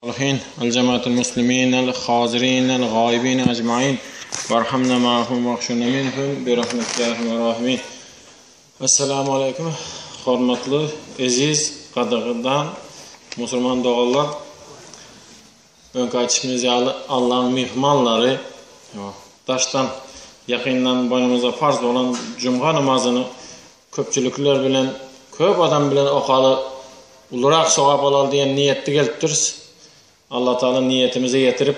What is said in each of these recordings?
Salihin, el cemaatül muslimin, el hazirin, el gaibin ecmain, verhamna ma'hum vahşurna minhum bi rahmetike ya erhamer rahimin. Esselamu aleyküm, hormatly, eziz, gadyrdan musulman doganlar. Öňki aýdyşymyz ýaly Allaň myhmanlary daşdan, ýakyndan boýnumyza farz bolan jumga namazyny köpçülikler bilen, köp adam bilen okaly, ulurak sogap alaly diýen niýetde gelipdiris. Allatagala niýetimize ýetirip,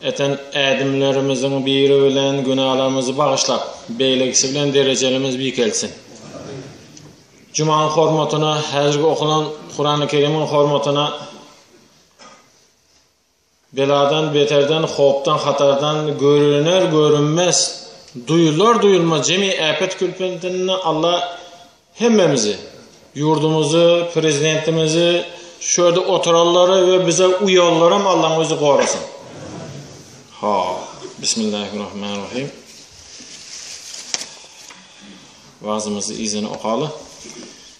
eten ädimlerimiziň biri bilen günälerimizi bagyşlap, beýlekisi bilen derejelerimizi bikeltsin. Jumanyň hormatyna, häzirki okalan Kurany Kerimiň hormatyna Beladan, beterden, howpdan, hatardan, görüner, görünmez, duýular, duýulmaz jemi äpet-külpetinden Alla hemmämizi, ýurdumyzy, prezidentimizi, şu ýerde oturanlary we bize uýanlaram Allaň özi gorasyn. Ha, Bismillahirrahmanirrahim. Wagzymyzy yzyna okaly.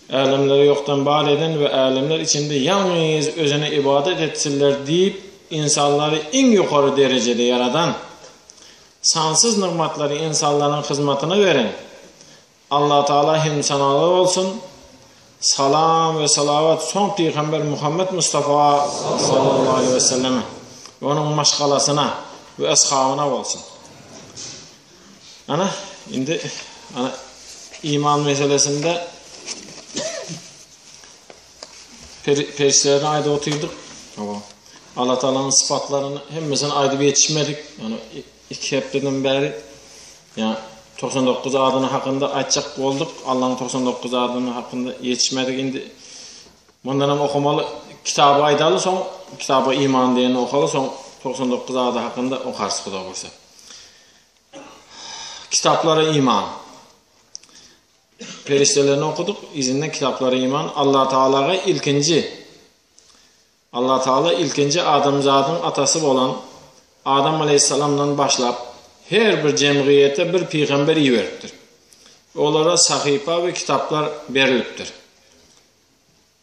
Älemleri ýokdan bar eden we älemler içinde ýalňyz özüne ybadat etsinler diýip, ynsanlary iň ýokary derejede ýaradan, sansyz nygmatlary ynsanlaryň hyzmatyna beren Allatagala hem-sanalar bolsun! Salam we salawat soň pygamber Muhammet Mustafa sallallahu aleýhi we selleme we onuň maşgalasyna we ashabyna bolsun! Ana, indi ana iman meselesinde per, perişdelerden aýdyp otyrdyk. Hawa. Allah Taalanyň sypatlaryny hemmesini aýdyp ýetişmedik. Ýani iki hepdeden bäri ýa 99 adyny hakynda aýtjak bolduk. Allah'ın 99 adyny hakynda ýetişmedik. Indi mundan hem okamaly kitaby aýdaly soň kitaba iman diýeni okaly soň 99 ady hakynda okarys Huda bolsa. Kitaplara iman. Perişdelerini okudyk, yzyndan kitaplara iman. Allah Taalaga ilkinji Allah Taala ilkinji adamzadyň atasy bolan Adam aleyhisselamdan başlap her bir jemgyýete bir pygamber iberipdir. Olara sahypa we kitaplar berilipdir.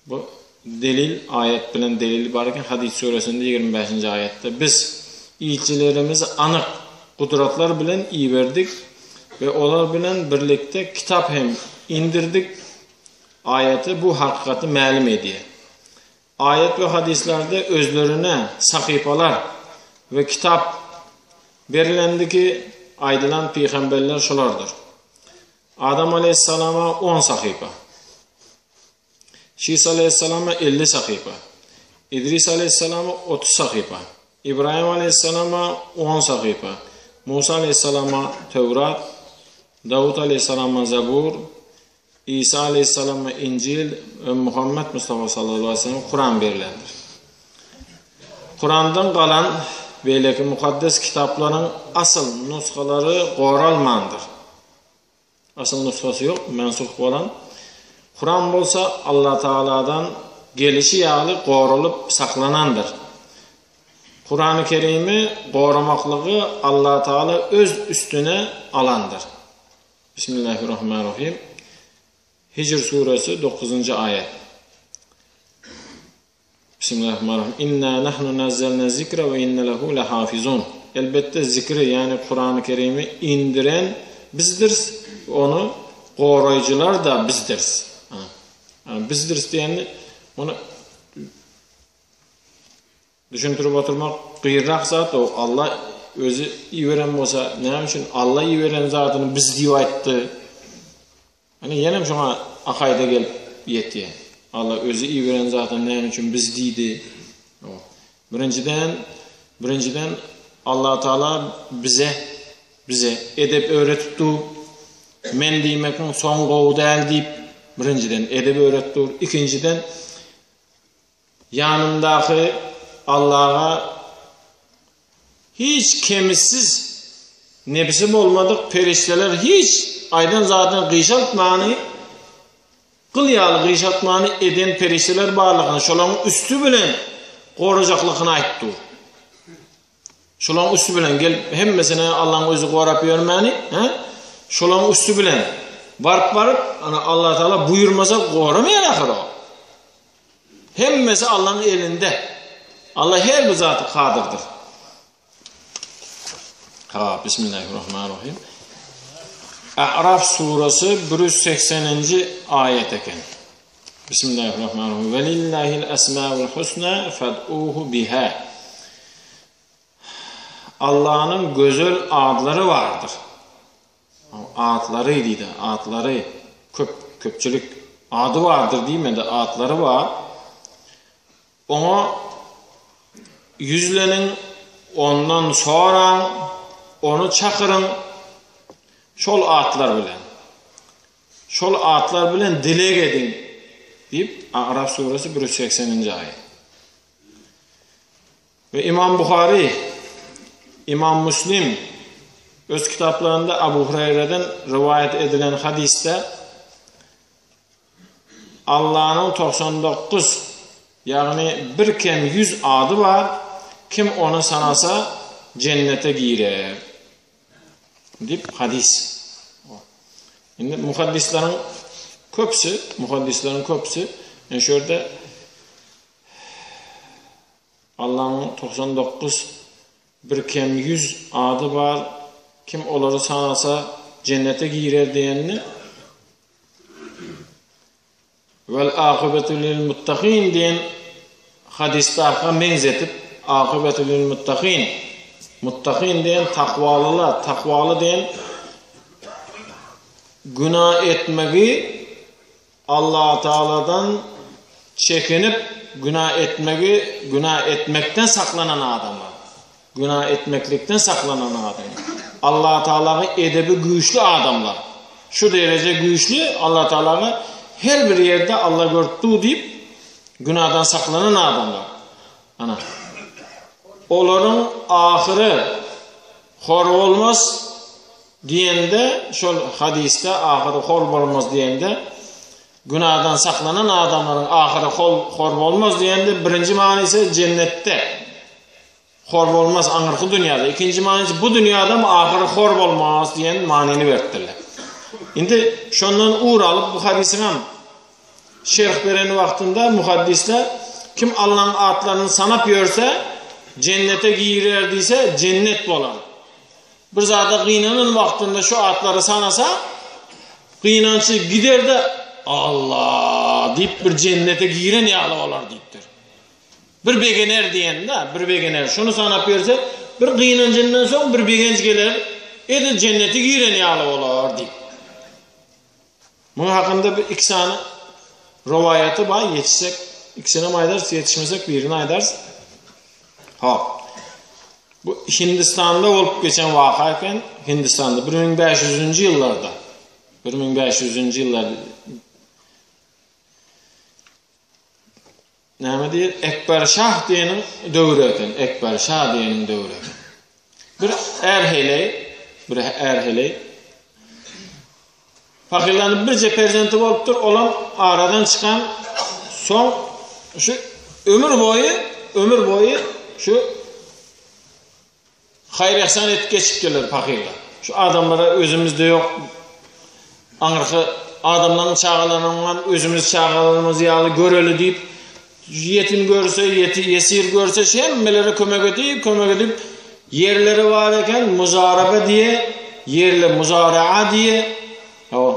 Bu delil aýat bilen delil bar eken Hadid suresinde 25-nji aýatda biz ilçilerimizi anyk gudratlar bilen iberdik we olar bilen birlikde kitap hem indirdik aýaty bu hakykaty mälim edýär. Aýat we hadyslarda özlerine sahypalar we kitap berilendiki aýdylan pygamberler şulardyr. Adam aleýhissalama on sahypa. Şis aleýhissalama 50 sahypa. Idris aleýhissalama 30 sahypa. Ibrahim aleýhissalama 10 sahypa. Musa aleýhissalama Töwrat, Dawut aleýhissalama Zabur, Isa aleýhissalama Injil we Muhammet Mustafa sallallahu aleyhi ve sellem Kuran berlendir. Kurandan galan beýleki mukaddes kitaplaryň asyl nusgalary goralmandyr. Asyl nusgasy ýok, mensuh bolan. Kuran bolsa Allatagaladan gelişi ýaly goralyp saklanandyr. Kurany Kerimi goramaklygy Allatagala öz üstüne alandyr. Bismillahirrahmanirrahim. Hijr suresi 9-njy aýat. Bismillahirrahmanirrahim. Inna nahnu nazzalna zikra we inna lehu lehafizun. Elbetde zikri, ýagny Kurany Kerimi indiren bizdiris, ony goraýjylar da bizdiris. Bizdiris diýende muny düşündirip oturmak gyýrak zat, o Allah özi iberen bolsa, näme üçin Allah iberen zadyny biz diýip aýtdy? Ine ýenem şoňa akaýda gelip ýetýär. Alla özi iberen zadyny näme üçin biz diýdi? Birinjiden, birinjiden Allah Taala bize bize edep öwretip dur. Men diýmekiň soň gowy däl diýip, birinjiden edep öwretip dur. Ikinjiden ýanyndaky Allaha Hiç kemisiz nebsi bolmadyk perişdeler hiç aýdan zadyny gyşaltmany, gyl ýaly gyşaltmany eden perişdeler barlygyny, şolaryň üsti bilen gorajaklygyny aýtdy dur. Şolaryň üsti bilen gelip hemmesine Allaň özi gorap ýörmäni, he? Şolaryň üsti bilen baryp baryp, ana Allah Taala buýurmasa goramaýar ahyr o. Hemmesi Allaň elinde. Allah her bir zata kadyrdyr. Ha, Bismillahirrahmanirrahim. A'raf suresi 180-nji aýat eken. Bismillahirrahmanirrahim. Velillahil esmaul husna fad'uhu biha. Allah'yň gözel adlary bardyr. Atlary diýdi, atlary köp köpçülik ady bardyr diýmedi, atlary bar. Oňa ýüzleniň, ondan soraň, ony çakyryň şol atlar bilen. Şol atlar bilen dileg ediň diýip, A'raf suresi 180-nji aýat. We Imam Buhary, Imam Muslim öz kitaplarynda Abu Huraýradan riwaýat edilen hadysda Allanyň 99, ýagny bir kem 100 ady bar, kim ony sanasa jennete girer diýip hadys. Indi muhaddisleriň köpüsi, muhaddisleriň köpüsi, yani şu ýerde Allanyň 99 bir kem 100 ady bar, kim olary sanasa jennete girer diýenini Vel akybetu lil muttakin diýen hadysdaka meňzetip, akybetu lil muttakin, muttakin diýen takwalylar, takwaly diýen günä etmegi Allatagaladan çekinip günä etmegi, günä etmekden saklanan adamlar. Günä etmeklikden saklanan adam. Allatagalaga edebi güýçli adamlar. Şu dereje güýçli Allatagalaga her bir ýerde Alla görüp dur diýip günadan saklanan adamlar. Ana. Olaryň ahyry hor bolmaz diýende, şol hadysda ahyry hor bolmaz diýende Günadan saklanan adamlaryň ahyry hor bolmaz diýende birinji manysy jennetde hor bolmaz aňyrky dünýäde. Ikinji manysy bu dünýädem ahyry hor bolmaz diýen manyny beripdirler. Indi şondan ugur alyp bu hadysyň hem şerh beren wagtynda muhaddisler kim Allaň atlaryny sanap ýörse jennete girer diýse jennet bolar. Bir zada gynanan wagtynda şu atlary sanasa, gynançy gider-de, Allah diýip bir jennete giren ýaly bolar diýipdir. Bir begener diýende, bir begener. Şuny sanap ýörse, bir gynanjyndan soň bir begenç geler, edil jennete giren ýaly bolar diýip. Munuň hakynda bir iki sany rowaýaty bar, ýetişsek ikisinem aýdarys, ýetişmesek birini aýdarys. Hop. Bu Hindistanda bolup geçen waka eken, Hindistanda 1500-nji ýyllarda. 1500-nji ýyllarda Näme diýir? Ekber şah diýeniň döwri eken. Ekber şah diýeniň döwri eken. Bir är heleý, bir är heleý Pahyrlanyp birje perzenti bolupdyr, olam aradan çykan soň şu ömür boýy, ömür boýy şu Haýyr-yhsan edip geçipdirler pahyrlar. Şu adamlara özümizde ýok aňyrky adamlaryň çagalarynyňam özümiz çagalarymyz ýaly göreli diýip, ýetim görse, ýeti, ýesir görse şu hemmelere kömek edip, kömek edip ýerleri bar eken, muzaraba diýe, ýerli muzaraa diýe, hawa,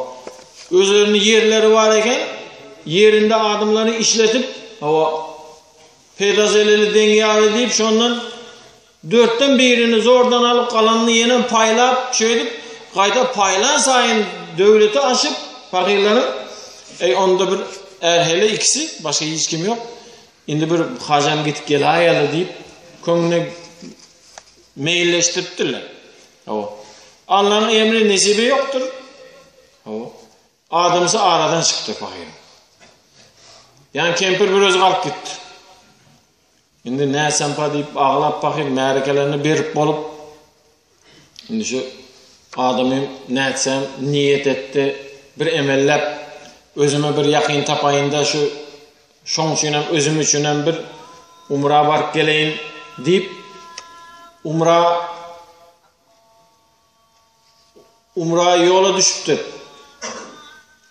özleriniň ýerleri bar eken, ýerinde adamlary işletip, hawa, peýda-zeleli deň ýaly diýip şondan Dörtden birini zordan alyp, galanyny ýenem paýlap, şeýdip, gaýta paýlan saýyn döwleti aşyp, pahyrlaryň, Eý, onda bir är-heleý ikisi, başga hiç kim ýok. Indi bir hajam gidip geläýeli diýip, köňlüne meýilleşdiripdirler. Hawa. Allanyň emri nesibe ýokdur. Hawa. Adamsy aradan çykypdyr pahyryň. Ýani kempir bir özi galyp gitdi. Indi nätsempa diýip aglap pahyr märekelerini berip bolup, indi şu adamym nätsem niýet etdi, bir emelläp özüme bir ýakyn tapaýyn-da şu şoň üçinem özüm üçinem bir umra baryp geleýin diýip umra Umra ýola düşüpdir.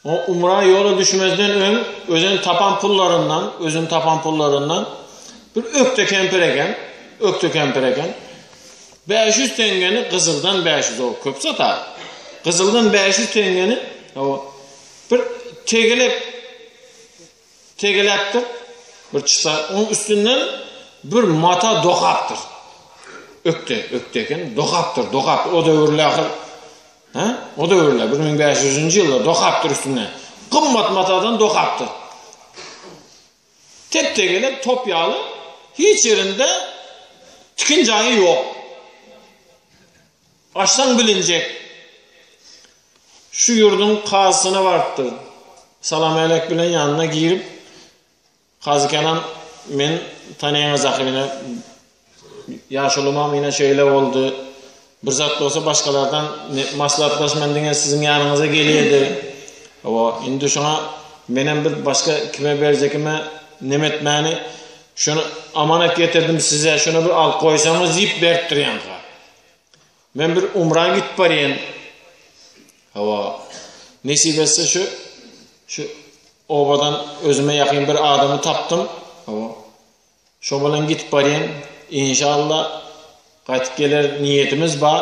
O umra ýola düşmezden öň özüni tapan pullaryndan, özüni tapan pullaryndan Bir ökde kempir eken, ökde kempir eken. 500 teňňeni gyzyldan 500 o köp zat-a. Gyzyldan 500 teňňeni o bir tegelek tegeläpdir. Bir çyta oň üstünden bir mata dokapdyr. Ökde, ökde eken, dokapdyr, dokapdyr. O döwürler ahyr Hä? O döwürler 1500-nji ýylda dokapdyr üstünden. Gymmat matadan dokapdyr. Tep-tegelek top ýaly hiç ýerinde tikin jaýy ýok. Açsaň bilinjek. Şu ýurduň kazysyna barypdyr. Salam-älek bilen ýanyna girip, Kazy kenan men tanaýaňyz ahyr ine ýaşulymam ine şeýle boldy. Bir zat bolsa başgalardan maslahatlaşman diňe siziň ýanyňyza gelýärdi. Hawa, indi şoňa menem bir başga kime berjekime neme etmäni şuny amanat getirdim size, şuny bir alyp goýsaňyz diýip beripdir ýaňka. Men bir umra gidip barýan. Hawa. Nesip etse şu şu obadan özüme ýakyn bir adamy tapdym. Hawa. Şo bilen gidip barýan. Inşallah gaýtyp geler niýetimiz bar.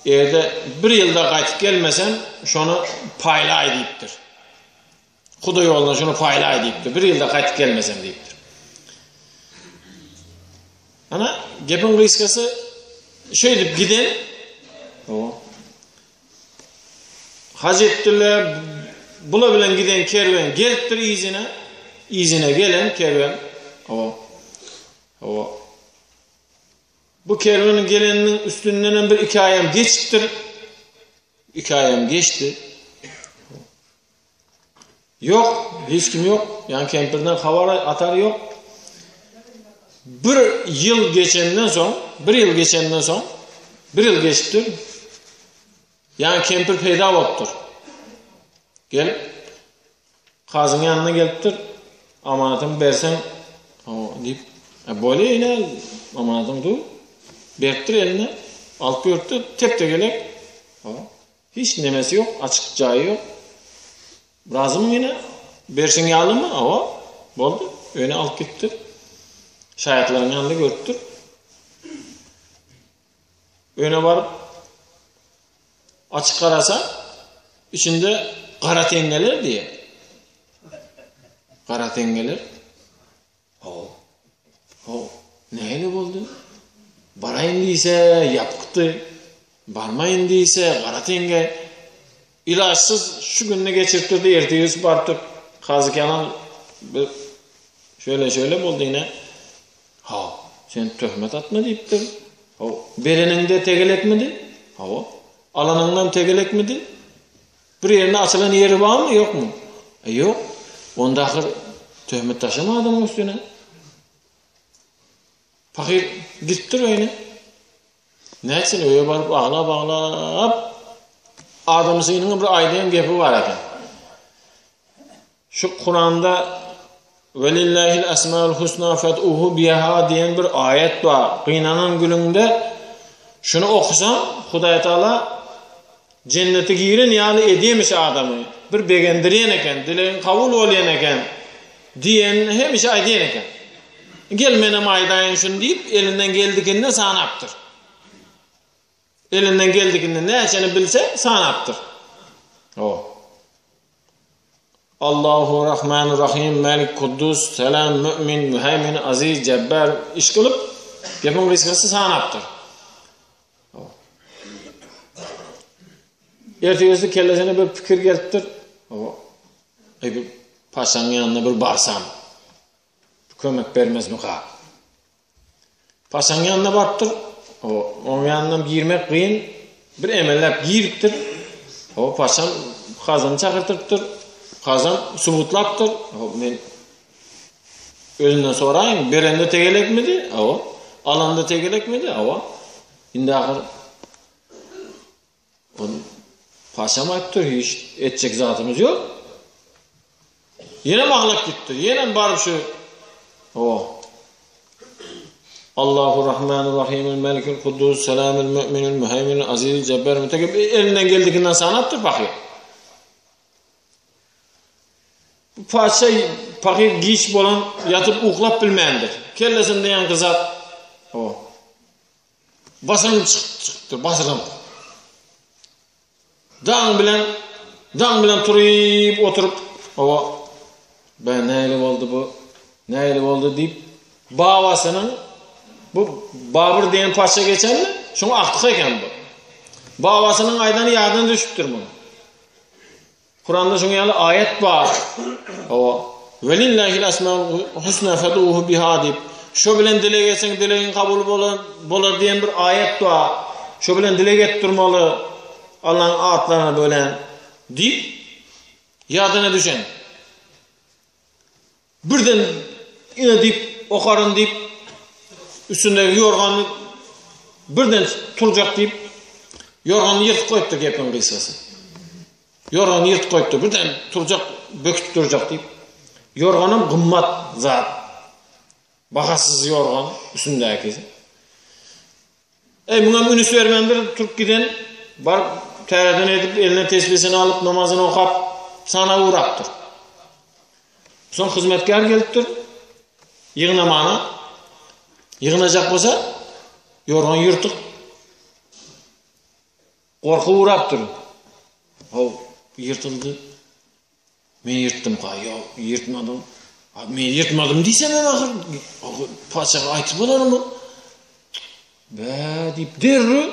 Eger-de bir ýylda gaýtyp gelmesem, şony paýlaý diýipdir. Hudaý ýoluna şuny paýlaý diýipdir. Bir ýylda gaýtyp gelmesem diýipdir. Ana, gepiň gysgasy şeýdip giden. O. Haj etdiler. Bula bilen giden kerwen gelipdir yzyna. Yzyna gelen kerwen. O. O. Bu kerweniň geleniniň üstündenem bir iki aýam geçipdir. Iki aýam geçdi. Ýok, hiç kim ýok. Ýa kempirden habar atar ýok. Bir ýyl geçenden soň, bir ýyl geçenden soň, bir ýyl geçipdir. Ýa kempir peýda bolupdyr. Gelip kazyň ýanyna gelipdir. Amanatymy berseň, diýip, e, bolýa ine, amanatyň dur. Beripdir eline, alyp görüpdir, tep-tegelek. Hiç nemesi ýok, açyk jaýy ýok. Razymyň ine? Berşiň ýalymy? Hawa. Boldy. Öýüne alyp gitipdir. Şaýatlaryň ýanynda görüpdir. Öýüne baryp açyk garasa, içinde gara teňňeler diýýär. Gara teňňeler. How. How. Nähili boldy? Baraýyn diýse, ýapykdy. Barmaýyn diýse, gara teňňe. Ilaçsyz şu gününi geçirip durdy, ertirisi barypdyr. Kazy Kenan bir şöyle-şöyle boldy ine. How, sen töhmet atma diýipdir. How, bereniňde tegelekmidi? Hawa. Alanyňdam tegelekmidi? Bir ýerinde açylan ýeri barmy, ýokmy? E, ýok. Onda ahyr töhmet taşlama adamyň üstüne. Pahyr gitdir öýüne. Nätsin öýe baryp aglap-aglap adamsynyň bir aýdan gepi bar eken. Şu Kuranda Velillahil esmaul husna fed'uhu biha diýen bir aýat bar. Gynanan günüňde şuny okusaň, Hudaý Taala jennete giren ýaly edýärmiş adamy. Bir begendirýän eken, dilegiň kabul bolýan eken diýen hemişe aýdýan eken. Gel menem aýdaýyn şuny diýip, elinden geldikinde sanapdyr. Elinden geldikinde näçeni bilse sanapdyr. O. Allahu Rahman Rahim Malik Kuddus Selam Mümin Müheymin Aziz Jebbar iş kylyp gepiň gysgasy sanapdyr. Ertesi kellesine bir pikir gelipdir. O. Ey bir paşanyň ýanyna bir barsam. Kömek bermezmika? Paşaň ýanyna barypdyr. O, oň ýanynam girmek kyn. Bir emelläp giripdir. O, paşam kazyny çakyrtypdyr. Kazam subutlapdyr. O, men özünden soraýyn, berende tegelekmidi? Hawa. Alanda tegelekmidi? Hawa. Indi ahyr Ol paşam aýtdy, hiç etjek zadymyz ýok. Ýene aglap gitdi. Ýene baryp şu o Allahu Rahmanur Rahimul Melikul Kuddus Selamul Müminul Müheyminul Azizul Cebbar Mütekeb elinden geldiginden sanapdyr pahyr. Bu patyşa pahyr giç bolan ýatyp uklap bilmändir. Kellesinde ýaňky zat o. Basyrynyp çykypdyr, basyrynyp. Daň bilen, daň bilen turyp oturyp, owa, be nähili boldy bu, nähili boldy diýip, babasynyň bu Babyr diýen patyşa geçenmi, şoň agtygy eken bu. Babasynyň aýdany ýadyna düşüpdir munuň. Kuranda şuň ýaly aýat bar. Hawa. Welillahil asmaul husna fad'uhu biha diýip, şo bilen dileg etseň dilegiň kabul bolar, bolar diýen bir aýat bar. Şo bilen dileg et durmaly Allaň atlaryna bölen diýip ýadyna düşen. Birden ine diýip okaryn diýip üstündäki ýorgany birden turjak diýip ýorgany ýyrtyp goýupdyr gepiň gysgasy. Ýorgany ýyrtyp goýupdyr. Birden turjak, böküp durjak diýip. Ýorganam gymmat zat. Bahasyz ýorgan üstündäki. Eý, muňam ünüs bermändir, turup giden, baryp täzeden edip, eline tesbisini alyp, namazyny okap, sana ugrapdyr. Soň hyzmatkär gelipdir, ýygnamana. Ýygnajak bolsa, ýorgan ýyrtyk. Gorky urapdyr. How, ýyrtyldy. Men ýyrtdymka? Ýok, ýyrtmadym. A, men ýyrtmadym diýsemem ahyr, patyşaga aýtyp bolarmy? Bä diýip derrew,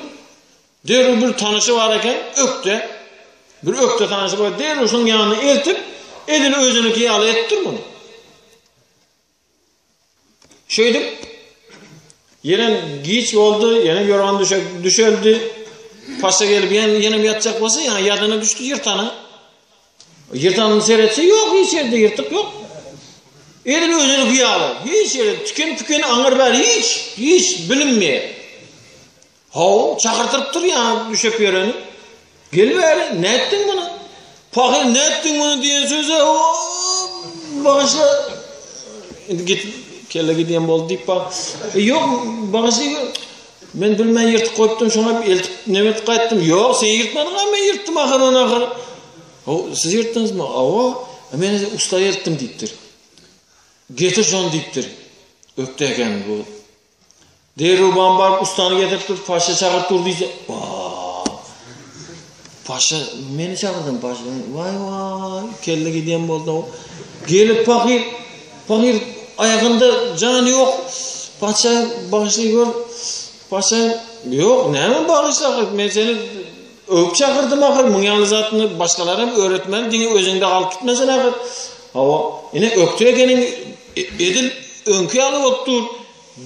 derrew bir tanyşy bar eken, ökde. Bir ökde tanyşy bar, derrew şoň ýanyna eltip, edil özüniňki ýaly etdir muny. Şeýdip, ýenem giç boldy, ýene ýorgan düşek düşeldi. Paşa gelip ýene ýenem ýatjak bolsa, ýa ýadyna düşdi ýyrtany. Ýyrtanyny seretse, ýok, hiç ýerde ýyrtyk ýok. Edil özüniňki ýaly, hiç ýerde tikin-pikin aňyr bäri hiç, hiç bilinmeýär. Haw, çakyrtyrypdyr ýa düşep ýöreni. Gel bäri, nätdiň muny? Pahyr, nätdiň muny diýen söze, bagyşla. Indi git, kelle gidýän boldy diýip bak. E, ýok, bagyşla. Men bilmän ýyrtyp goýupdym, şoňa eltip neme etip gaýtdym. Ýok, sen ýyrtmadyň, a men ýyrtdym ahyr ony ahyr. Haw, siz ýyrtdyňyzmy? Hawa, men usta eltdim diýipdir. Getir şony diýipdir. Ökde eken bu. Derruban baryp ustany getirip dur, paşa çagyryp dur diýse, Paşa meni çagyrdyň, paşa. Waý waý, kelle gidýän boldy. Gelip pahyr, pahyr aýagynda jan ýok. Paşa bagyşlaý gör. Paşa ýok, näme bagyşla, men seni öwüp çagyrdym ahyr, muň ýaly zatyny başgalara hem öwretmeli, diňe özüňde galyp gitmesin ahyr. Hawa, ine ökde ekeniň edil öňki ýaly bolup dur.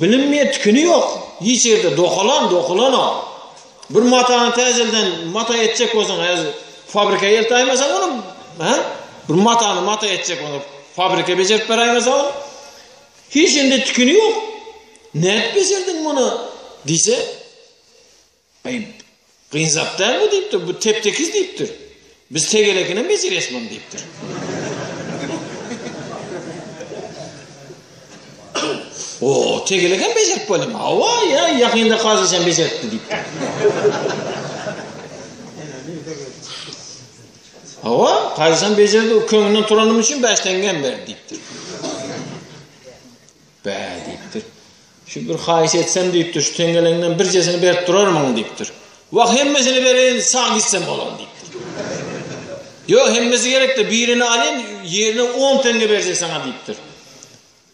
Bilinmeýär tüküni ýok. Hiç ýerde dokalan, dokulanok. Bir matany täzelden mata etjek bolsaň, häzir fabrika eltäýmeseň ony, hä? Bir matany mata etjek bolsaň, fabrika bejerip beräýmeseň ony. Hiç ýerde tüküni ýok. Nädip bejerdiň muny? diýse, Aý, kyn zat däl bu diýipdir, bu tep-tekiz diýipdir. Biz tegelekinem bejerýäs muny diýipdir. O, tegelek hem bejerip bolýarmy? Hawa, ýa ýakynda kazyçam bejeripdi diýipdir. Hawa, kazyçam bejerdi, köňünden turanym üçin 5 teňňem berdi diýipdir. Bä diýipdir. Şu bir haýyş etsem diýipdir, şu teňňeleňden birjesini berip durarmyň diýipdir. Wah, hemmesini bereýin, sag gitsem bolar diýipdir. Ýok, hemmesi gerekde, birini alýyn, ýerine on teňňe berjek saňa diýipdir.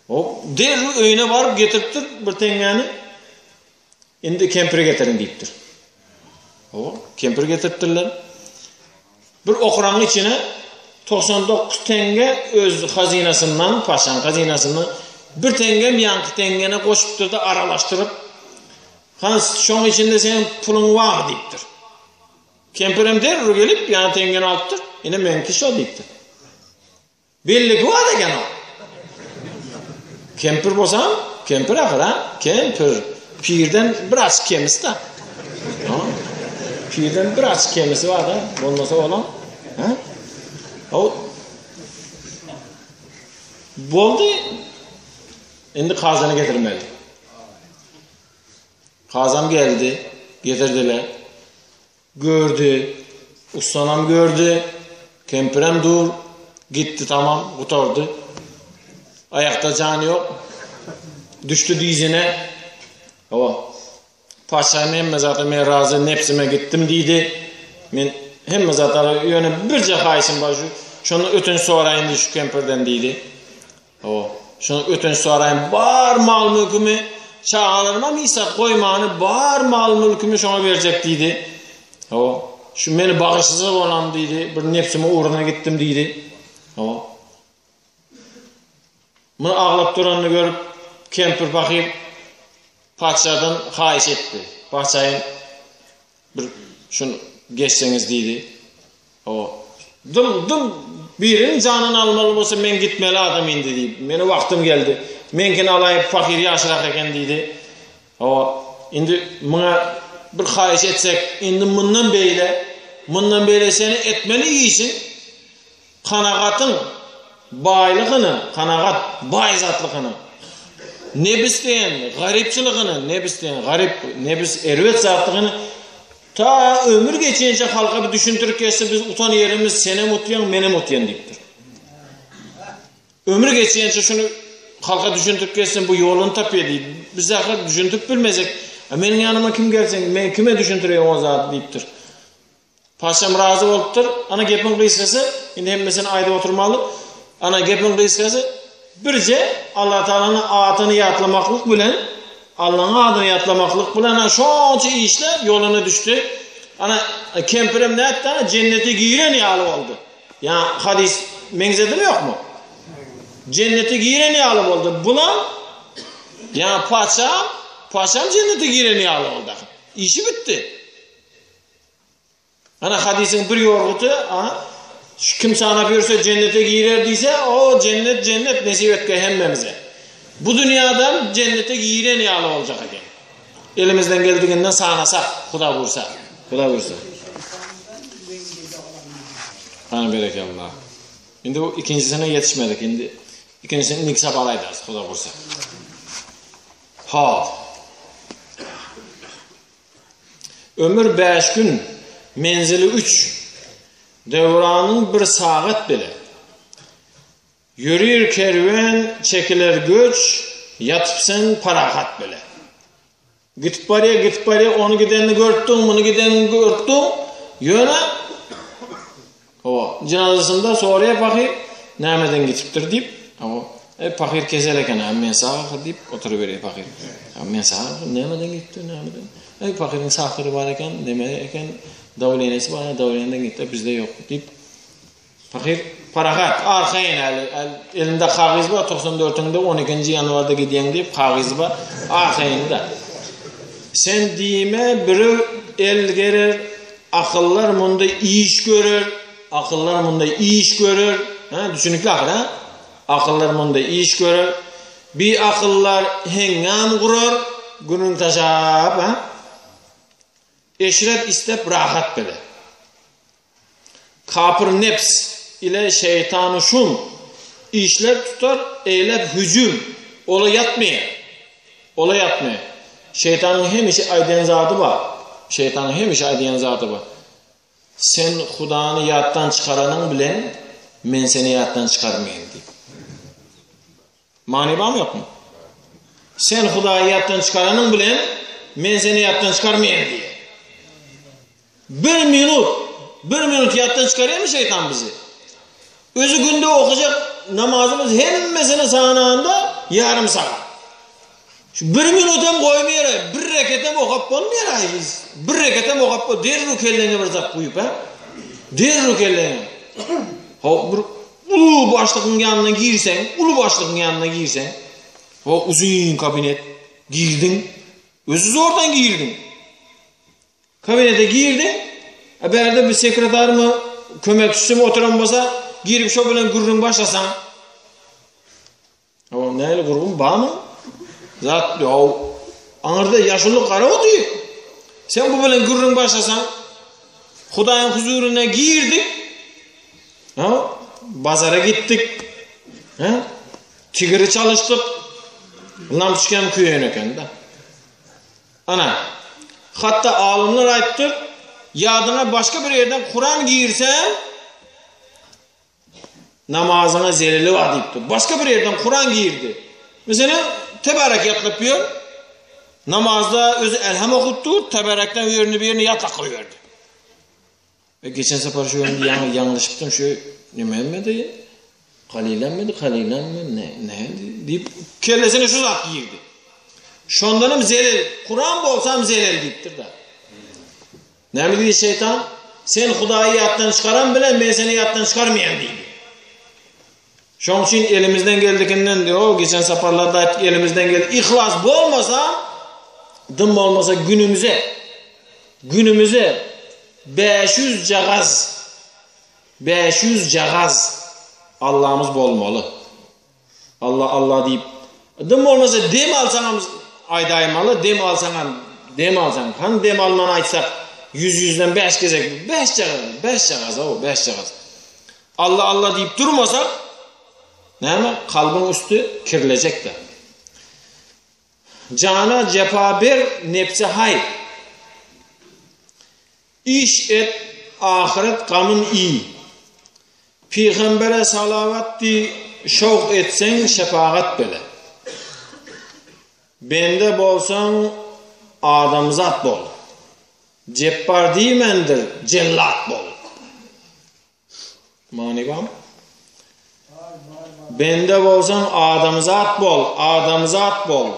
O derrew öýüne baryp getiripdir bir teňňäni. Indi kempiri getiriň diýipdir. O, kempir getiripdirler. Bir okranyň içine 99 teňňe öz hazynasyndan, paşaň hazynasyndan bir teňňem ýaňky teňňene goşupdyr-da aralaşdyryp, Hans, şoň içinde seniň puluň barmy diýipdir. Kempirem derrew gelip, ýaňky teňňeni alypdyr. Ine meňki şo diýipdir. Belleki bar eken o. Kempir bolsam, kempir ahyr ha, kempir. Pirden biraz kemisi da. Ha? Pirden biraz kemisi bar da, bolmasa olam. Ha? O boldy. Indi kazyny getirmeli. Kazam geldi, getirdiler. Gördi, ussanam gördi, kempirem dur, gitdi tamam, gutardy. Aýakda jan ýok. Düşdi dizine. Hawa. Patyşahym hemme zada men razy, nebsime gitdim diýdi. Men hemme zada ýöne birje haýyşym bar şu şondan ötünç soraýyn diýdi şu kempirden diýdi. Hawa. Şondan ötünç soraýyn. Bar mal-mülkümi çagalaryma hiç zat goýmany bar mal-mülkümi şoňa berjek diýdi. Hawa. Şu meni bagyşlasa bolam diýdi. Bir nebsime ugruna gitdim diýdi. Hawa. Muny aglap duranyny görüp, kempir pahyr patyşadan haýyş etdi. Patyşaýym, bir şuny geçseňiz diýdi. O, dym, dym, biriniň janyny almaly bolsa men gitmeli adam indi diýip, meni wagtym geldi. Meňkini alaýyp, pahyr ýaşrak eken diýdi. O, indi muňa bir haýyş etsek, indi mundan beýle, mundan beýle seni etmeli işiň, Kanagatyň baýlygyny, kanagat baý zatlygyny, nebis diýen garypçylygyny, nebis diýen garyp, nebis erbet zatlygyny ta ömür geçýänçä halka bir düşündirip geçse biz utan ýerimiz senem utýaň, menem utýan diýipdir. Ömür geçýänçä şuny halka düşündirip geçsin bu ýoluny tapýar diýip. Biz ahyr düşündirip bilmesek, meniň ýanyma kim gelsin, men kime düşündireýin o zady diýipdir. Paşam razy bolupdyr. Ana gepiň gysgasy, indi hemmesini aýdyp oturmaly. Ana gepiň gysgasy, birje Allah Tagalanyň adyny ýatlamaklyk bilen, Allaň adyny ýatlamaklyk bilen ana şonça işler ýoluna düşdi. Ana kempirem nätdi? Ana jennete giren ýaly boldy. Ýa hadys meňzedimi ýokmy? Jennete giren ýaly boldy. Bulam ýa paşam, paşam jennete giren ýaly boldy. Işi bitdi. Ana hadysyň bir ýorguty, a şu kim sanap ýörse jennete girer diýse, o jennet jennet nesip etge hemmemize. Bu dünýadan jennete giren ýaly boljak eken. Elimizden geldiginden sanasak, Huda buýursa. Huda buýursa. Hany berekella. Indi bu ikinjisine ýetişmedik. Indi ikinjisini indiki sapar aýdarys, Huda buýursa. Ha. Ömür bäş gün, menzili üç, Döwranyň bir sagat bile. Ýörir kerwen, çekiler göç, Ýatyp sen parahat bile. Gitip barýar, gitip barýar, ony gidenini görüp duň, muny gidenini görüp duň, ýöne Hawa, jynazasynda soraýar pahyr, nämeden gitipdir diýip, hawa, e, pahyr kesel eken, a men sag ahyr diýip oturyberýär pahyr. A men sag ahyr, nämeden gitipdir, nämeden? E, pahyryň sahyry bar eken, neme eken, dawleniýesi bar, dawleniýeden gitdi, bizde ýok diýip. Pahyr parahat, arkaýyn häli, elinde kagyz bar, 94-ünde 12-nji ýanwarda gidýäň diýip, kagyzy bar, arkaýyn-da. Sen diýme, birew el gerer, Akyllar munda iş görer, akyllar munda iş görer. Ha, düşünikli ahyr, ha? Akyllar munda iş görer. Bi akyllar heňňam gurar, günüň taşap, ha? Eşret istep rahat bile. Kapyr neps ile şeýtany şum işler tutar, eýlep hüjüm. Ola ýatmaýar. Ola ýatmaýar. Şeýtanyň hemişe aýdýan zady bar. Şeýtanyň hemişe aýdýan zady bar. Sen Hudany ýatdan çykaranyň bilen men seni ýatdan çykarmaýyn diýip. Many barmy ýokmy? Sen Hudaýy ýatdan çykaranyň bilen men seni ýatdan çykarmaýyn diýýär. Bir minut, bir minut ýatdan çykarýarmy şeýtan bizi? Özi günde okajak namazymyz hemmesini sananda ýarym sagat. Şu bir minut hem goýmaýar, bir reket hem okap bolmaýar. Bir reket hem okap bol, derrew kelleňe bir zat guýup, ha? Derrew kelleňe. Hop, bir uly başlygyň ýanyna girseň, uly başlygyň ýanyna girseň, o uzyn kabinet girdiň, özi zordan girdiň. Kabinete girdiň, a bärde bir sekretarmy, kömekçisimi oturan bolsa, girip şo bilen gürrüň başlasaň, Hawa, nähili gurgun barmy? Zat ýok. Aňyrda ýaşuly garap otyr. Sen bu bilen gürrüň başlasaň, Hudaýyň huzuryna girdik. Ha? Bazara gitdik. Ha? Tigiri çalyşdyk. Lampoçkam köýen eken-de. Ana, hatda alymlar aýtdyr, ýadyňa başga bir ýerden Kuran girse, Namazyňa zeleli bar diýipdir. Başga bir ýerden Kuran girdi. Meselem, Tebarek ýatlap ýör. Namazda özi Elham okup dur, Tebarekden o ýerini bir ýerini ýatlap goýberdi. E, geçen sapar şu ýönde ýaňy ýalňyşypdym, şu nememidi? Kalilenmidi, kalilenmi, ne, ne diýip kellesine şu zat girdi. Şondanam zelel, Kuran bolsam zelel diýipdir-de. Näme diýdi şeýtan? Sen Hudaýy ýatdan çykaran bilen men seni ýatdan çykarmaýan diýdi. Şoň üçin elimizden geldikinden diýip, o geçen saparlarda aýtdyk, elimizden geldi. Ihlas bolmasa, dym bolmasa günümize günümize 500 jagaz 500 jagaz Allahymyz bolmaly. Allah Allah diýip, dym bolmasa dem alsaňam aýdaýmaly, dem alsaňam, dem alsaň, hany dem alman aýtsak, ýüz ýüzden bäş gezek, bäş jagaz, bäş jagaz, o bäş jagaz. Allah Allah diýip durmasak, näme, kalbyň üsti kirlejek-de. Jana jepa ber, nebse haý. Iş et, ahyret gamyn iý. Pygambere salawat diý, şowk etseň şepagat bele. Bende bolsaň adamzat bol. Jepbar diýmändir, jellat bol. Many barmy? Bende bolsaň adamzat bol, adamzat bol.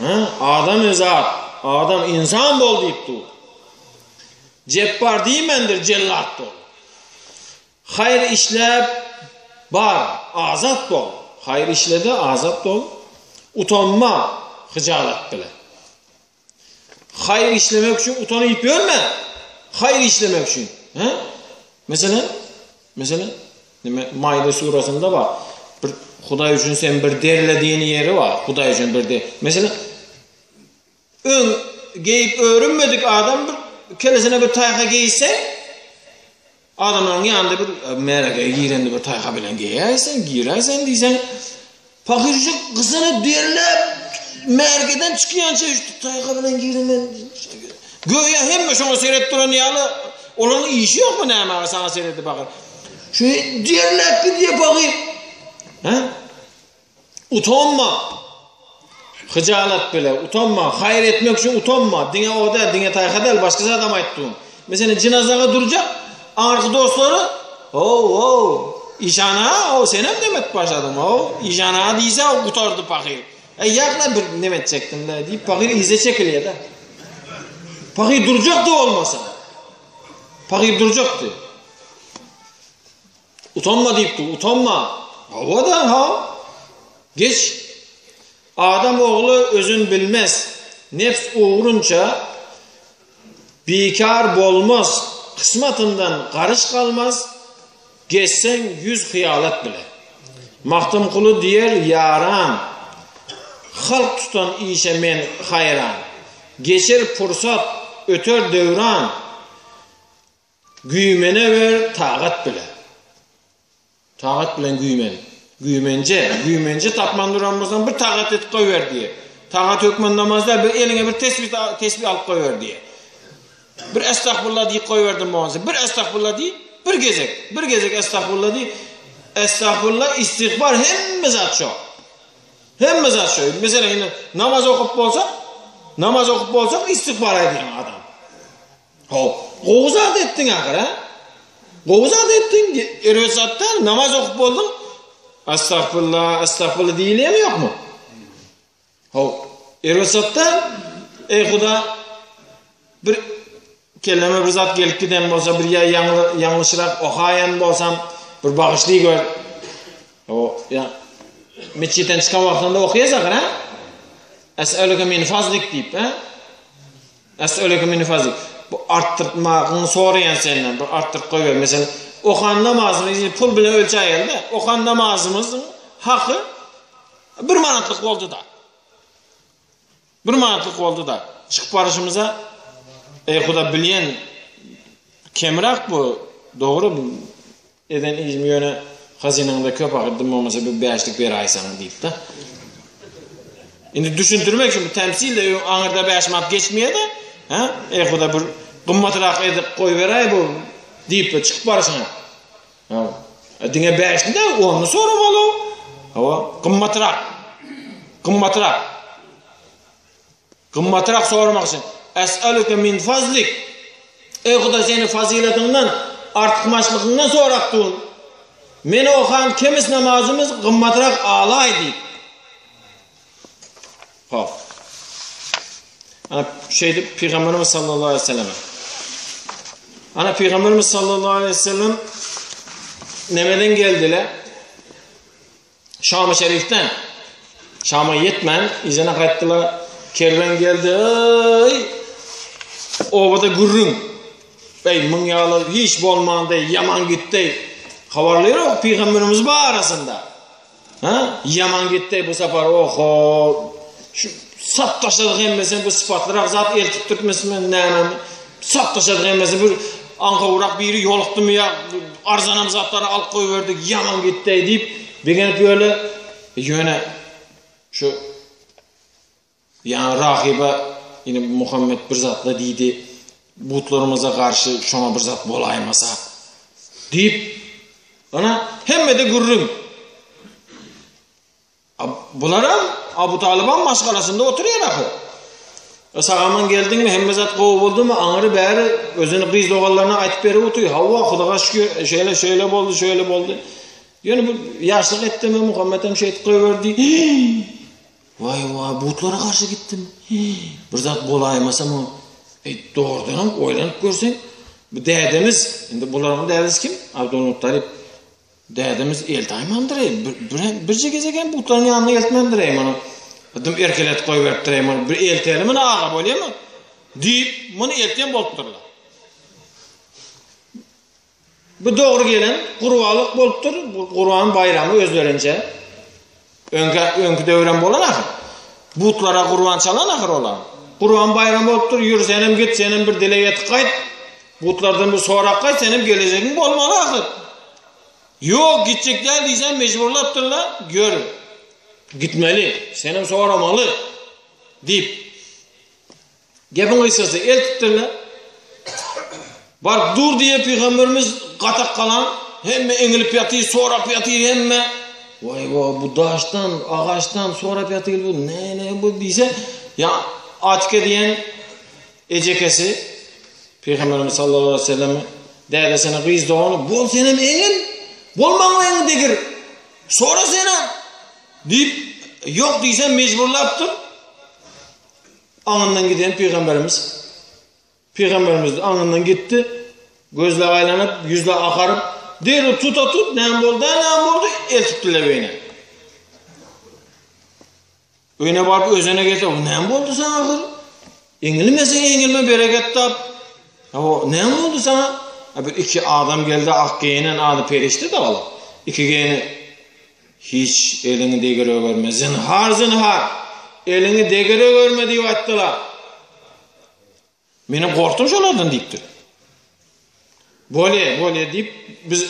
Hä? Adamzat, adam insan bol diýip dur. Jepbar diýmändir, jellat bol. Haýyr işläp bar, azat bol. Haýyr işle-de azat bol. Utanma hyjalat bile. Haýyr işlemek üçin utanyp ýörme. Haýyr işlemek üçin. He? Meselem, meselem, nime Maide surasynda bar. Bir Hudaý üçin sen bir derle diýen ýeri bar. Hudaý üçin bir der. Meselem, öň geýip öwrenmedik adam bir kellesine bir taýha geýse, Adamlaryň ýanynda bir märeke girende bir taýha bilen geýäýseň, giräýseň diýseň, pahyr şu gyzyny derläp märekeden çykýança şu taýha bilen girdim men. Göýä hemme şoňa seret duran ýaly, olaryň işi ýokmy näme saňa seredip pahyr. Şu derläp gidýär pahyr. Hä? Utanma! Hyjalat bile, utanma! Haýyr etmek üçin utanma! Diňe o däl, diňe taýha däl, başga zadam aýtdym. Meselem, jynazaga durjak aňyrky dostlary, How, how, işan-a, how, senem neme etip başladyň, how, işan-a diýse, gutardy pahyr. Äý, ýak-la, bir neme etjekdim-le, diýip, pahyr yza çekilýär-de. Pahyr durjakdy bolmasa. Pahyr durjakdy. Utanma diýipdi, utanma. Hawa-da, ha. Geç. Adam ogly özün bilmez. Nefs ugrunça bikar bolmaz. Kysmatyndan garyş galmaz. Gezseň ýüz hyýalat bile. Magtymguly diýer, ýaran. Halk tutan işe men haýran. Geçer pursat, öter döwran. Güýmene ber tagat bile. Tagat bilen güýmen. Güýmenje, güýmenje tapman duran bolsaň bir tagat edip goýber diýe. Tagat hökman namaz däl, bir eliňe bir tesbih tesbih alyp goýber diýe. Bir estagfurullah diýip goýberdim bolsa, bir estagfurullah diý, bir gezek, bir gezek estagfurullah diý. Estagfurullah, istigfar hemme zat şo. Hemme zat şo. Meselem, indi namaz okup bolsak, namaz okup bolsak istigfar aýdýan adam. How, gowy zat etdiň ahyr, ha? Gowy zat etdiň, erbet zat däl, namaz okup bolduň. Estagfirullah, estagfirullah diýilýärmi ýokmy? How, erbet zat däl. Eý Huda, bir kelleme bir zat gelip giden bolsa, bir ýa ýalňyşrak okaýan bolsam, bir bagyşly gör. O, ýa metjitden çykan wagtynda okaýas ahyr, ha? Es'eluke min fazlik diýip, ha? Es'eluke min fazlik. Bu artdyrtmagyňy soraýan senden, bir artdyryp goýber. Meselem, okan namazymyzy pul bilen ölçäýeli-de, okan namazymyzyň haky bir manatlyk boldy-da. Bir manatlyk boldy-da. Çykyp baryşymyza, eý Huda bilýän kemräk bu, dogry Eden işim ýöne hazynaňda köp agyrdym bolmasa bir bäşlik beräýseň diýip-de. Indi düşündirmek üçin bu temsil-de öň aňyrda bäş manat geçmeýär-de, hä? Eý Huda bir gymmatrak edip goýberäý bu diýip çykyp barşyňa. Ha. Diňe bäşini däl, onyny soramaly. Hawa, gymmatrak. Gymmatrak. Gymmatrak soramak üçin. Es'aluke min fazlik. Eý Hudaý seni fazylatyňdan, artykmaçlygyňdan sorap durun. Meni okan kemis namazymyz gymmatrak alaý diýip. Hop. Ana şeýdip Pygamberimiz sallallahu aleyhi ve sellem. Ana Pygamberimiz sallallahu aleyhi ve sellem nemeden geldiler? Şam-ı Şerif'ten. Şam'a ýetmän yzyna gaýtdylar. Kerwen geldi. Eý! Obada gürrüň. Eý, muň ýaly hiç bolmandy, ýaman gitdi. Habarly ýok pygamberimiz barasynda. Ha? Ýaman gitdi bu sapar. Oho! Şu sat taşladyk hemmesini bu sypatlyrak zat eltip türkmesimi näme? Sat taşladyk hemmesini bir aňkawrak biri ýolukdymy ýa arzanam zatlary alyp goýberdik, ýaman gitdi diýip begenip ýörler. Ýöne şu ýa rahyba ine Muhammet bir zatla diýdi, butlarymyza garşy şoňa bir zat bolaýmasa diýip ana hemmede gürrüň. Bularam Abu Talybam maşgalasynda oturýar ahyr. E, sag-aman geldiňmi, hemme zat gowy boldumy, aňyry bäri özüni gyz doganlaryna aýtyp berip otyr. Hawa, Hudaga şükür, e, şeýle, şeýle boldy, şeýle boldy. Ýöne bu ýaşlyk etdimi, Muhammet hem şeýdip goýberdi. Waý, waý, butlara garşy gitdim. Bir zat bolaýmasa muň. Eý, dogrudanam oýlanyp görseň, bu dädemiz, indi bularyň dädesi kim? Abdulmuttalip. Dädemiz eltaýmandyr-eý, bir, birje gezek hem butlaryň ýanyna eltmändir-eý muny. Dym erkeletip goýberipdir-eý muny. Bir elteli muny aga bolýamy? Diýip, muny eltýän bolupdyrlar. Bu dogry gelen gurbanlyk bolupdyr. Bu gurban baýramy özlerinçe. Öňki, öňki döwrem bolan ahyr. Butlara gurban çalan ahyr olar. Gurban baýramy bolupdyr, ýür senem git, senem bir dileg etip gaýt. Butlardan bir sorap gaýt, senem gelejegiň bolmaly ahyr. Ýok, gitjek däl diýsem mejburlapdyrlar, gör. Gitmeli, senem soramaly diýip. Gepiň gysgasy, eltipdirler. Baryp dur diýe pygamberimiz gatak galan, hemme eňilip ýatyr, sorap ýatyr hemme. Waý wa bu daşdan, agaçdan sorap ýatyr bu, ne ne bu diýse, ýa Atike diýen ejekesi pygamberimiz sallallahu aleyhi ve sellem dädesine gyz dogany, bol senem eňil, bol maňlaýyňy degir, sora senem diýip, ýok diýse mejburlapdyr. Aňyndan giden pygamberimiz Pygamberimiz aňyndan gitdi. Gözle aýlanyp, ýüzle akaryp, derrew tuta tut, näme boldy, näme boldy, eltipdiler öýüne. Öýüne baryp özüne gelse, näme boldy saňa ahyr? Eňilmeseň eňilme bereket tap. Hawa, näme boldy saňa? A bir iki adam geldi, ak geýinen, ady perişde da olar. Iki geýinen Hiç eliňi degire görme, zinhar, zinhar! Eliňi degire görme diýip aýtdylar. Menem gorkdum şolardan diýipdir. Bolýa, bolýa diýip, biz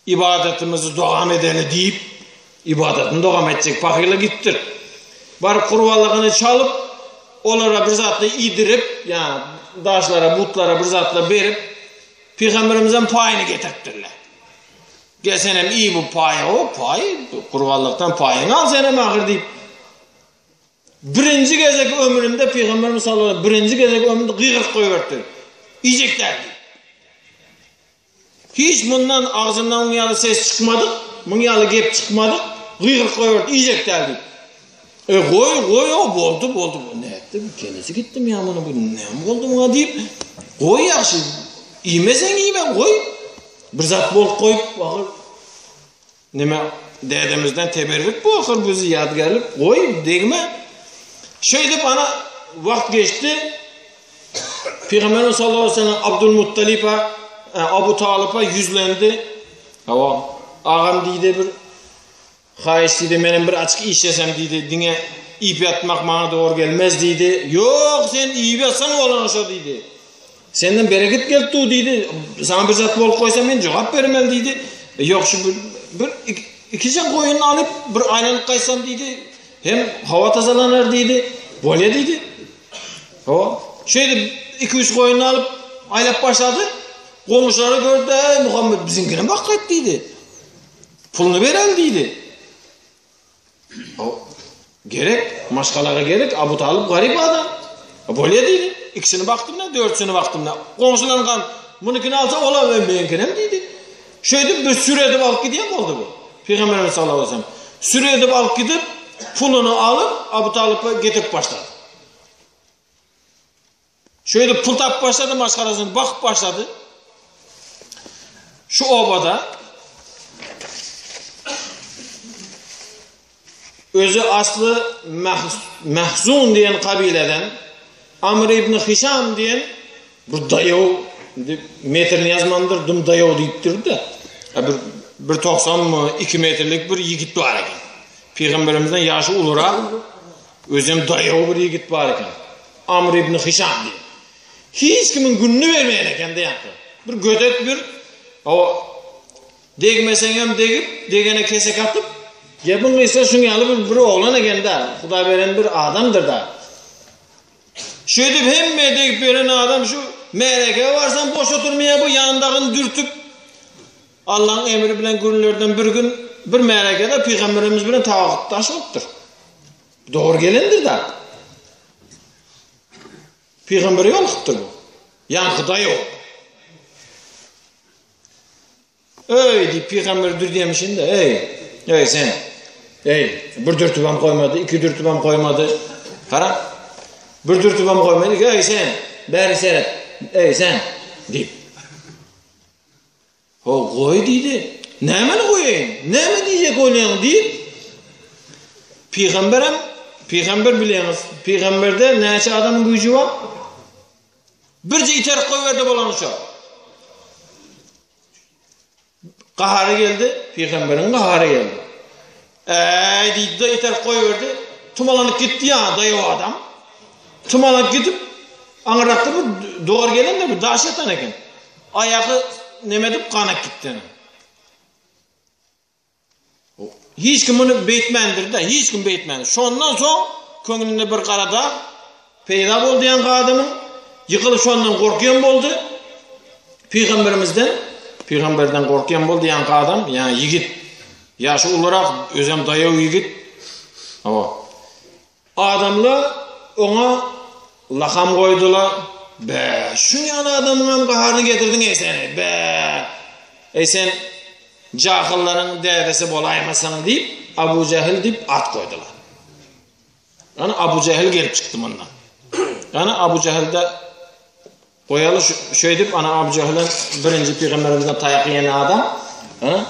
ibadatymyzy dowam edeli diýip, ibadatyny dowam etjek pahyla gitdir. Baryp gurbanlygyny çalyp, olara bir zatly iýdirip, ýa daşlara, butlara bir zatlar berip, pygamberimizem paýyny getiripdirler. Gel senem iý bu paýy, o paý, gurbanlykdan paýyňy al senem ahyr diýip. Birinji gezek ömründe Pygamberimiz sallallahu aleyhi birinji gezek ömründe gygyryp goýberipdir. Iýjek däl diýip. Hiç mundan agzyndan muň ýaly ses çykmadyk, muň ýaly gep çykmadyk, gygyryp goýberdi, iýjek däl diýip. E goý, goý, o boldy, boldy. Bu nätdi? Bu kellesi gitdimi ýa muny bu näme boldy muňa diýip, goý ýagşy. Iýmeseň iýme, goý. Bir zat bolup goýup, ahyr neme dädemizden teberrik bu ahyr bizi ýadygärlik, goý, degme. Şeýdip ana wagt geçdi. Pygamberimiz sallallahu aleyhi ve sellem Abdülmuttalipa, e, Abu Talypa ýüzlendi. Hawa, agam diýdi bir Haýyş diýdi, menem bir açyk işlesem diýdi, diňe iýip ýatmak maňa dogry gelmez diýdi. Ýok, sen iýip ýatsaň bolany şo diýdi. Senden bereket gelip dur diýdi. Saňa bir zat bolup goýsa men jogap bermeli diýdi. E, ýok, şu bir, bir ikije goýun alyp bir aýlanyp gaýtsam diýdi. Hem howa tazalanar diýdi. Bolýa diýdi. Hawa, şeýdip iki-üç goýun alyp aýlap başlady. Goňşulary gördi, Eý, Muhammet, biziňkinem bakyp gaýt diýdi. Puluny bereli diýdi. O, gerek, maşgalaga gerek, Abu Talyp garyp adam. Bolýa diýdi. Ikisini bakdym da, dörtüsini bakdym da. Goňşularyň gan, munukini alsa, olam hem meňkinem diýdi. Şeýdip bir süri edip alyp gidýän boldy bu. Pygamberimiz sallallahu aleyhi ve sellem. Süri edip alyp gidip, puluny alyp, Abu Talypa getirip başlady. Şeýdip pul tapyp başlady, maşgalasyny bakyp başlady. Şu obada özi asly Mahzun diýen kabileden Amr ibn Hişam diýen bir daýaw metrini ýazmandyr, dum daýaw diýipdir-de. Bir bir 90 2 metrlik bir ýigit bar eken. Pygamberimizden ýaşy ulurak, özem daýaw bir ýigit bar eken. Amr ibn Hişam diýen. Hiç kimiň gününi bermeýän eken diýýär. Bir gödek bir o degmeseňem degip, degene kesek atyp, gepiň gysga şuň ýaly bir bir oglan eken-dä, Hudaý beren bir adamdyr-da. Şeýdip hemme degip ýören adam şu märekä barsaň boş oturmaýar bu ýandagyny dürtüp Allaň emri bilen günlerden bir gün bir märekede pygamberimiz bilen tabakdaş bolupdyr. Dogry gelendir-dä. Pygambere ýolukdyr bu. Ýaňky daýaw. Öý diýip pygamber dürdýämişin-de, eý, eý sen. Eý, bir dürtübem goýmady, iki dürtübem goýmady. Gara. Bir dürtübem goýmady. Eý sen, bäri seret. Eý sen diýip. Ho, goý diýdi. Nämeni goýaýyn? Näme diýjek bolýaň diýip, pygamberem, pygamber bilýäňiz, pygamberde näçe adamyň güýji bar? Birje iterip goýberdi bolany şo. Gahary geldi, pygamberiň gahary geldi. Äý diýdi-de iterip goýberdi. Tumalanyp gitdi ýa daýaw adam. Tumalanyp gidip, aňyrrakda bir dogar gelen-de bir daş ýatan eken. Aýagy neme edip ganap gitdi. Hiç kim muny beýtmändir-de, hiç kim beýtmändir. Şondan soň köňlünde bir gara dag peýda boldy ýaňky adamyň. Ýykylyp şondan gorkýan boldy. Pygamberimizden, pygamberden gorkýan boldy ýaňky adam, ýa ýigit. Ýaşy ulurak, özem daýaw ýigit. Hawa. Adamlar oňa lakam goýdular. Bä, şuň ýaly adamyňam gaharyny getirdiň eý sen, bä. Eý sen jahyllaryň dädesi bolaýmasaň diýip, Abu Jähil diýip at goýdular. Ýani Abu Jähil gelip çykdy mundan. Ýani Abu Jähilde Goýaly şeýdip ana Abu Jähilem birinji pygamberimizden taýak iýen adam. Ana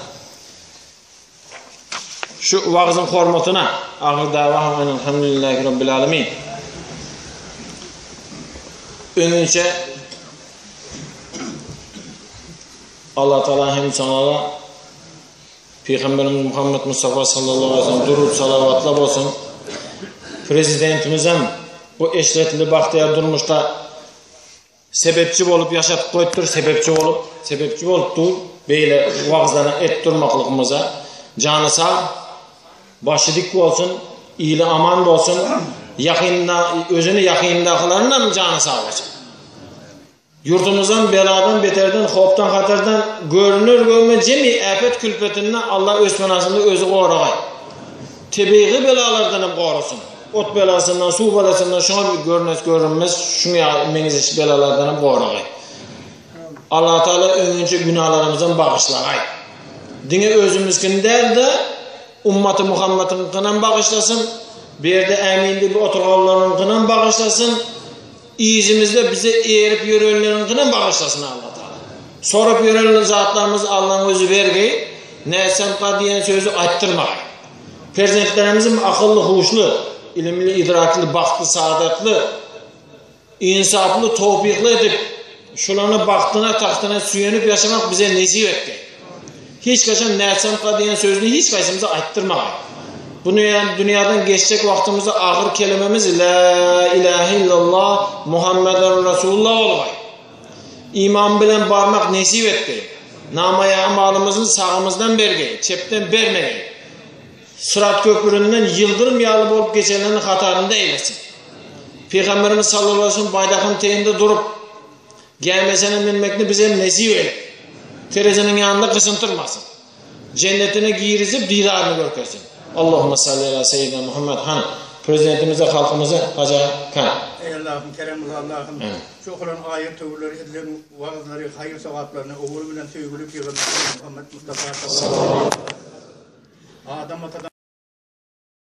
şu wagzyň hormatyna ahyr dawahum enelhamdülillahi rabbil alamin. Öňünçe Allah Teala hem sana Pygamberimiz Muhammed Mustafa sallallahu aleyhi ve sellem durut salavatla bolsun. Prezidentimizem bu eşretli bagtyýar durmuşda Sebepçi bolup ýaşatyp goýupdyr, sebepçi bolup, sebepçi bolup dur, beýle wagzlary et durmaklygymyza. Jany sag, başy dik bolsun, ili aman bolsun, ýakynda özüni ýakyndakylarynyň jany sag bolsun. Ýurdumyzam beladan, beterden, howpdan, hatardan, görüner görünmez jemi äpet külpetinden Allah öz penasynda özi goragaý. Tebigy belalardan hem gorasyn. Ot belasyndan, suw belasyndan, şuňa bir görünez görünmez, şuňa ýaly meňzeş belalardan hem goragaý. Allah Taala öňünçe günalarymyzam bagyşlagaý. Diňe özümizkini däl-de, ummaty Muhammediňkinem bagyşlasyn, bu ýerde ämin diýip oturganlaryňkynam bagyşlasyn, yzymyzda bize erip ýörenleriňkinem bagyşlasyn Allah Taala. Sorap ýören zatlarymyzy Allaň özi bergeý, nätsemka diýen sözi aýtdyrmagaý. Perzentlerimizem akylly, huşly, ilimli, idrakly, bagtly, saadatly, ynsaply, towpykly edip, şulany bagtyna, tagtyna süýenip ýaşamak bize nesip etgeý. Hiç haçan nätsemka diýen sözüni hiç haýsymyza aýtdyrmagaý. Bu dünýäden geçjek wagtymyzda agyr kelimemiz La ilahe illallah Muhammeden Resulullah bolgaý. Iman bilen barmak nesip etgeý. Namaýa amalymyzy sagymyzdan bergeý, çepden bermegeý. Syrat köpründen ýyldyrym ýaly bolup geçenleriň hatarynda eýlesin. Pygamberimiz sallallahu aleyhi ve sellem baýdakyň teýinde durup. Gämesine münmekni bize nesip eýle. Tereziniň ýanynda gysyntyrmasyn. Jennetine girizip didaryny görkezsin. Allahumma salli ala seyyidina Muhammed hany Prezidentimize halkymyza haja kan. Eý Allahym kerem kyl Allahym şu okalan aýat töwirleri edilen wagyzlary haýyr sogaplaryny owaly bilen söýgüli pygamberimiz Muhammet Mustafa sallallahu aleýhi we sellem Adam atadan.